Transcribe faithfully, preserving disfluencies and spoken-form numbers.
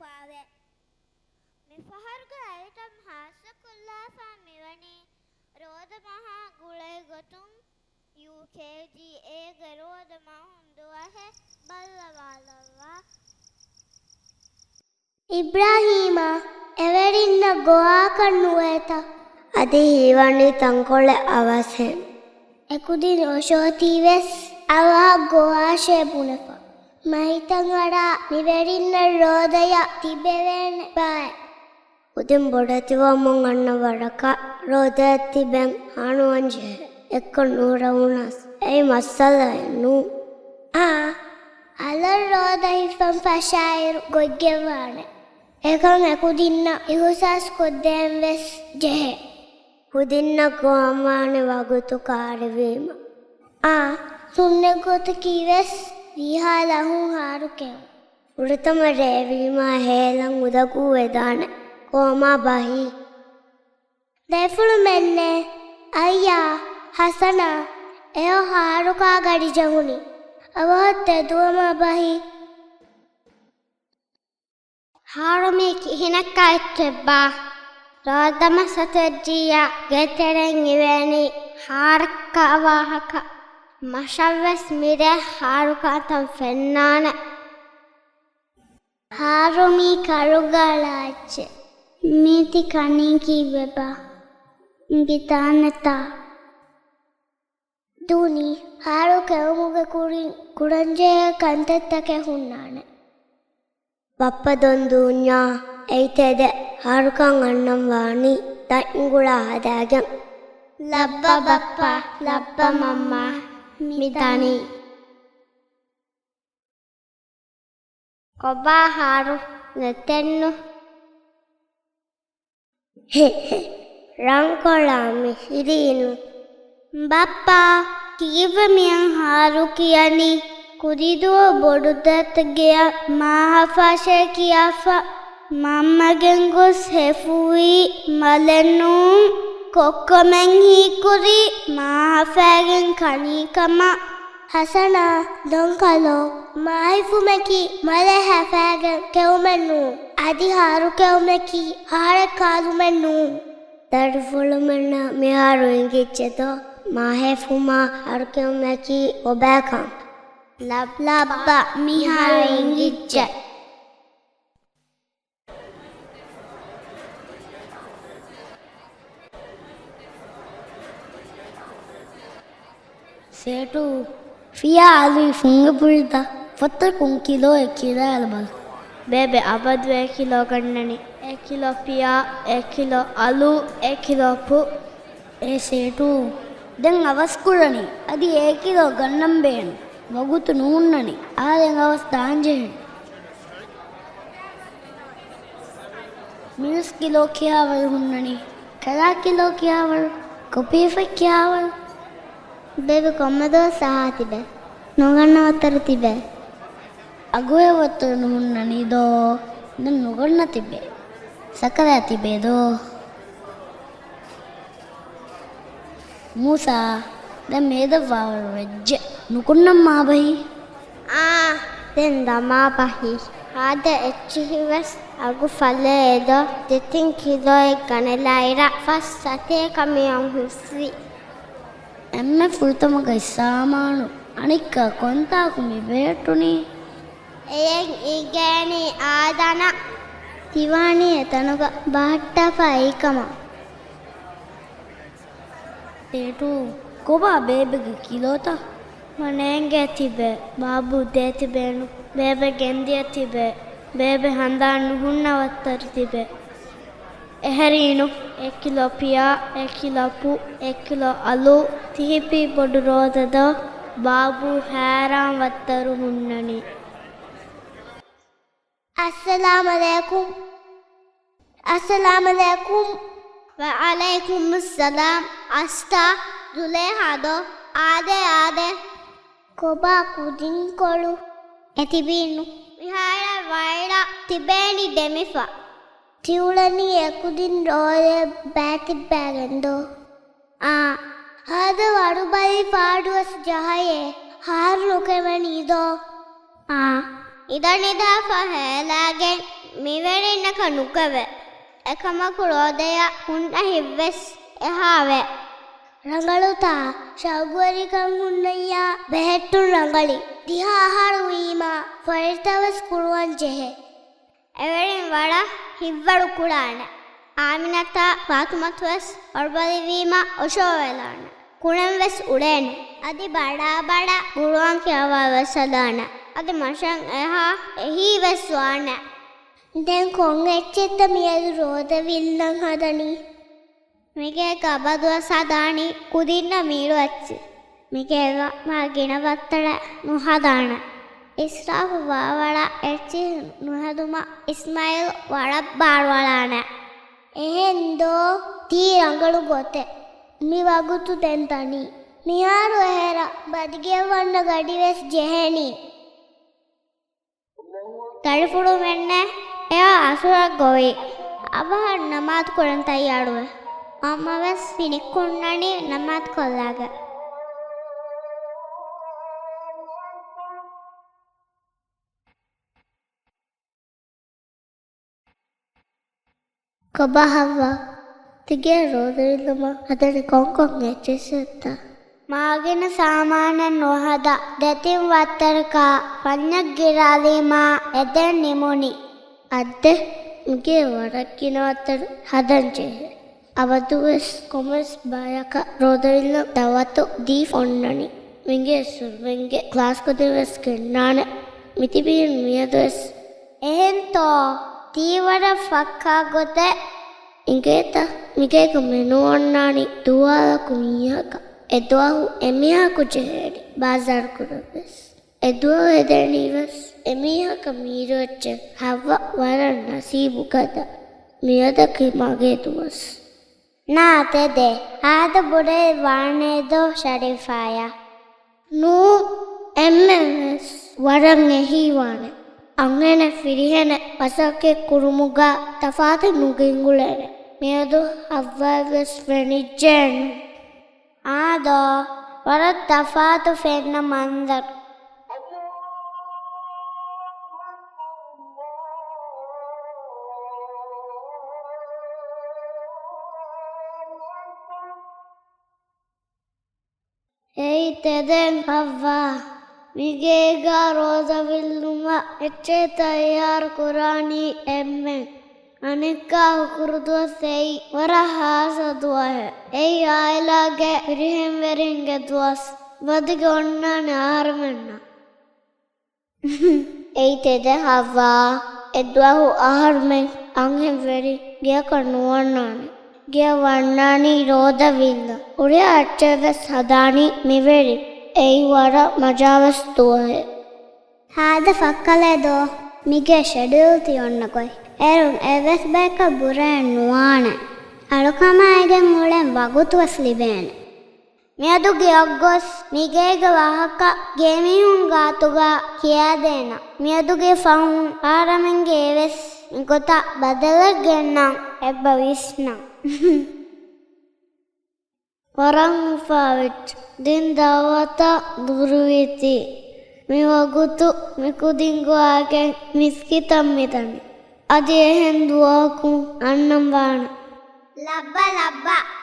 ފާވޭ. މިފަހަރުގެ އައިޓަމް ހާއްސަކޮށްލާފަ މިވަނީ ރޯދަމަހާ ގުޅޭ ގޮތުން. ޔޫކޭޖީ އޭގެ ރޯދަމަހުން ދުވަހެއް ބައްލަވާލައްވާ. އިބްރާހީމާ، އެވެރިންނަށް ގޮވާކަށް ނުވޭތަ؟ އަދި ހީވަނީ ތަންކޮޅެއް އަވަސްހެން. އެކުދިން އޮށޯތީވެސް އަވަހަށް ގޮވާށޭ ބުނެފަ. މައިތަން އަރާ މިވެރިންނަށް ރޯދަޔަށް ތިބެވޭނެ ބާއެއް. ކުދިން ބޮޑެތިވަމުން އަންނަ ވަރަކަށް ރޯދަޔަށް ތިބެން ހާނުވަން ޖެހޭ. އެއްކޮށް ނޫރަ ވުނަސް އެއީ މައްސަލައެއް ނޫން. އާ، އަލަށް ރޯދަ ހިފަން ފަށާއިރު ގޮތްގެއްވާނެ. އެކަން އެކުދިންނަށް އިހުސާސް ކޮށްދޭން ވެސް ޖެހޭ. ކުދިންނަށް ގޮވަންވާނެ ވަގުތު ކާރިވީމަ. އާ، ސުންނަތް ގޮތަކީ ވެސް ވީހާ ލަހުން ހާރުކެއުން. ފުރަތަމަ ރޭވީމާ ހޭލަން އުދަގޫ ވެދާނެ. ކޯމާ ބަހީ. ދަތްފުޅުމެންނޭ، އައްޔާ، ހަސަނާ، އެއޮ ހާރުކާ ގަޑި ޖެހުނީ. އަވަހަށް ތެދުވަމާ ބަހީ. ހާރު މީ ކިހިނެއްކަ އެއްޗެއްބާ؟ ރޯދަމަ ސަތެއްޖިއްޔާ ގެތެރެއިން އިވޭނީ ހާރަކާ ވާހަކަ. މަށަށްވެސް މިރޭ ހާރުކާތަން ފެންނާނެ. ހާރު މީ ކަރުގާޅާ އެއްޗެއް. މީތި ކަނީ ކީއްވެބާ؟ އިނގިތާނެތާ؟ ދޫނި، ހާރު ކެއުމުގެ ކުރިން ކުރަންޖެހޭ ކަންތައްތަކެއް ހުންނާނެ. ބައްޕަ ދޮން ދޫންޏާ އެއީ ތެދެއް ހާރުކާ އަންނަން ވާނީ ދަތް އުނގުޅާ ހަދާގެން. ލައްބަ ބައްޕަ، ލައްބަ މަންމާ، މި ދަނީ. ކޮބާ ހާރު ނެތެއްނު؟ ހެ، ހެ، ރަންކޮޅާ މި ހިރީނު. ބައްޕާ، ކީއްވެ މިއަން ހާރު ކިޔަނީ؟ ކުދިދުވަހު ބޮޑުދައްތަ ގެޔަށް މާހަފާށޭ ކިޔާފަ، މަންމަގެން ގޮސް ހެފުވީ މަލެއް ނޫން، ކޮއްކޮމެން ހީކުރީ މާހަފާގެން ކަނީ ކަމަށް. ހަސަނާ، ދޮންކަލޯ، މާހިފުމަކީ މަލެއް ހަފާގެން ކެއުމެއް ނޫން. އަދި ހާރު ކެއުމަކީ ހާރެއް ކާލުމެއް ނޫން. ދަރިފުޅުމެންނަށް މިހާރު އެނގިއްޖެދޯ، މާހެފުމާ ހާރު ކެއުމަކީ ކޮބާކަން؟ ލައް، ލައްބަ، މިހާރު އެނގިއްޖެ. ސޭޓު، ފިޔާ އަލުވި ފުންގެ ޕުޅިތައް ފޮތަކުން ކިލޯއެއް ކިރާލަބަލަ. ބޭބެ، އަބަދު އެ ކިލޯ ގަންނަނީ. އެ ކިލޯ ފިޔާ، އެ ކިލޯ އަލު، އެ ކިލޯ ޕު. އޭ ސޭޓު، ދެން އަވަސްކުރަނީ އަދި އެ ކިލޯ ގަންނަން ބޭނުން. ވަގުތު ނުހުންނަނީ. އާދެން އަވަސް ދާންޖެހެނީ. މިނުސް ކިލޯ ކިހާވަރު ހުންނަނީ؟ ކަލާ ކިލޯ ކިހާވަރު؟ ކޮޕީފަތް ކިހާވަރު؟ ބޭބެ ކޮންމެ ދުވަސް އަހާ ތިބެ؟ ނުގަންނަ ވައްތަރު ތިބެ. އަގުހެއް ވައްތަރު ނުހުންނަނީ ދޯ؟ ދެން ނުގަންނަ ތިބެ. ސަކަރާ ތިބެ ދޯ؟ މޫސާ، ދެން މޭދަށް ވާވަރު ވެއްޖެ. ނުކުންނަން މާބަހީ. އާ، ދެން ދަމާބަހީ. ހާދަ އެއްޗިހި ވެސް އަގު ފަލައޭ ދޯ؟ ދެތިން ކިލޯއެއް ގަނެލާއިރަށް ފަސް ސަތޭކަ މިއޮން ހުސްވި. އެންމެ ފުރަތަމަ ގަތް ސާމާނު، އަނެއްކާ ކޮންތާކު މި ބެހެއްޓުނީ؟ އެޔަށް އިނގޭނީ އާދަނަށް. ތިވާނީ އެތަނުގަ ބަހައްޓާފަ އެއީ ކަމަށް. ސޭޓު، ކޮބާ ބޭބެގެ ކިލޯތައް؟ މަ ނޭނގޭ ތިބެ، ބާބު ދޭ ތިބޭނު، ބޭބެ ގެންދިޔަ ތިބެ، ބޭބެ ހަނދާން ނުހުންނަ ވައްތަރު ތިބެ. އެހެރީނު، އެއް ކިލޯ ފިޔާ، އެއް ކިލޯ ޕު، އެއް ކިލޯ އަލޫ، ތިހިބީ ބޮޑު ރޯދަ ދޯ؟ ބާބު ހައިރާން ވައްތަރު ހުންނަނީ. އައްސަލާމް އަލައިކުމް. އައްސަލާމް އަލައިކުމް. ވައަލައިކުމުއްސަލާމް. އަސްތާ، ޒުލޭހާ ދޯ؟ އާދޭ، އާދޭ. ކޮބާ ކުދިންކޮޅު؟ އެތިބީނު. މިހާރަށް ވައިރަށް ތިބޭނީ ދެމިފަ. ތިއުޅެނީ އެކުދިން ރޯދަޔަށް ބައިތިއްބައިގެން ދޯ؟ އާ. ހާދަ ވަރުބަލި ފާޑުވެސް ޖަހައޭ، ހާރު ނުކެމެނީ ދޯ؟ އާ. އިދަނިދާފަ ހޭލާގެން މިވެރިންނަކަށް ނުކެވޭ. އެކަމަކު ރޯދަޔަށް ހުންނަ ހިތްވެސް އެހާވޭ. ރަނގަޅުތާ، ޝައުގުވެރިކަން ހުންނައްޔާ ބެހެއްޓުން ރަނގަޅީ. ދިހަ އަހަރު ވީމާ ފަރިތަވެސް ކުރުވަން ޖެހޭ. އެވެރިން ވަރަށް ހިތްވަރު ކުރާނެ. އާމިނަތާ ފާތުމަތުވެސް އޮޅުވަލިވީމަ އޮށޯވެލާނެ. ކުޅެން ވެސް އުޅޭނެ. އަދި ބަޑާބަޑާ ގުރުއާން ކިޔަވާ ވެސް ހަދާނެ. އަދި މަށަށް އެހާ އެހީ ވެސް ވާނެ. ދެން ކޮން އެއްޗެއްތަ މިއަދު ރޯދަ ވިއްލަން ހަދަނީ؟ މިގޭގަ އަބަދުވެސް ހަދާނީ ކުދިންނަށް މީރު އެއްޗެއް. މިގޭގަ މާ ގިނަ ވައްތަރެއް ނުހަދާނެ. އިސްރާފު ވާވަރަށް އެއްޗެއް ނުހެދުމަށް އިސްމާއީލް ވަރަށް ބާރުއަޅާނެ. އެހެން ދޯ؟ ތީ ރަނގަޅު ގޮތެއް. މި ވަގުތު ދެން ދަނީ. މިހާރު އެހެރަ ބަދިގެއަށް ވަންނަ ގަޑިވެސް ޖެހެނީ. ދަރިފުޅުމެންނެ އެއާ އަސުރަށް ގޮވި. އަވަހަށް ނަމާދު ކުރަން ތައްޔާރުވެ. މަންމަވެސް ފިނި ކުންނަނީ ނަމާދު ކޮށްލާގެ. ކޮބާ ހައްވާ؟ ތިގޭ ރޯދަވިއްލުމަށް ހަދަނީ ކޮންކޮން އެއްޗެއްތަ؟ މާގިނަ ސާމާނެއް ނުހަދާ، ދެތިން ވައްތަރަކާ ފަންޏަށް ގިރާލީމާ އެދެން ނިމުނީ. އައްދެ، މިގޭ ވަރަށް ގިނަ ވައްތަރު ހަދަން ޖެހޭ. އަބަދުވެސް ކޮންމެސް ބަޔަކަށް ރޯދަވިއްލަން ދައުވަތު ދީފަ އޮންނަނީ. މިގޭ ސުރުމެންގެ ކްލާސް ކުދިން ވެސް ގެންނާނެ. މިތިބީން މިއަދުވެސް. އެހެންތޯ؟ ތީ ވަރަށް ފައްކާ ގޮތެއް. އިނގޭތަ؟ މިގޭގަ މެނޫ އޮންނާނީ ދުވާލަކު މީހަކަށް. އެދުވަހު އެމީހަކު ޖެހޭނީ ބާޒާރު ކުރަން ވެސް. އެދުވަހު އެދެނީ ވެސް އެމީހަކަށް މީރު އެއްޗެއް. ހައްވާ ވަރަށް ނަސީބު ގަދަ. މިއަދަކީ މަގޭ ދުވަސް. ނާ ތެދެއް ހާދަ ބުރެއް ވާނެދޯ ޝަރީފާޔާ؟ ނޫ، އެންމެން ވެސް ވަރަށް އެހީވާނެ. އަންހެނެއް ފިރިހެނެއް މަސައްކަތް ކުރުމުގަ ތަފާތު ނުގެންގުޅޭނެ. މިއަދު ހައްވާއަށް ވެސް ފެނިއްޖެއެއްނު. އާދޯ، ވަރަށް ތަފާތު ފެންނަ މަންޒަރު. އެއީ ތެދެއް ހައްވާ. މިގޭގަ ރޯދަވިއްލުމަށް އެއްޗެއް ތައްޔާރު ކުރާނީ އެންމެން. އަނެއްކާ ހުކުރު ދުވަސް އެއީ ވަރަށް ހާއްސަ ދުވަހެއް. އެއީ އާއިލާގެ ފިރިހެންވެރިންގެ ދުވަސް. ބަދިގެ އޮންނާނެ އަހަރުމެންނަށް. އެއީ ތެދެއް ހައްވާ. އެދުވަހު އަހަރުމެން އަންހެން ވެރި ގެއަކަށް ނުވަންނާނެ. ގެއަށް ވަންނާނީ ރޯދަ ވިއްލަ. ހުރިހާ އެއްޗެއް ވެސް ހަދާނީ މިވެރިން. އެއީ ވަރަށް މަޖާވެސް ދުވަހެއް. ހާދަ ފައްކަލޭ ދޯ، މިގޭ ޝެޑިއުލް ތި އޮންނަ ގޮތް. އޭރުން އެއްވެސް ބަޔަކަށް ބުރައެއް ނުވާނެ. އަޅުކަމާ އެގެން އުޅެން ވަގުތުވެސް ލިބޭނެ. މިއަދު ގެއަށް ގޮސް މިގޭގެ ވާހަކަ ގޭމީހުން ގާތުގަ ކިޔާދޭނަން. މިއަދުގެ ފަހުން އަހަރެމެންގެ އެވެސް މިގޮތަށް ބަދަލެއް ގެންނަން އެއްބަ ވިސްނަން. ވަރަށް އުފާވެއްޖެ. ދިން ދައުވަތަށް ދުރުވީތީ. މިވަގުތު މިކުދިން ގޮވާގެން މިސްކިތަށް މިދަނީ. އަދި އެހެން ދުވަހަކު އަންނަން ވާނެ. ލައްބަ ލައްބަ.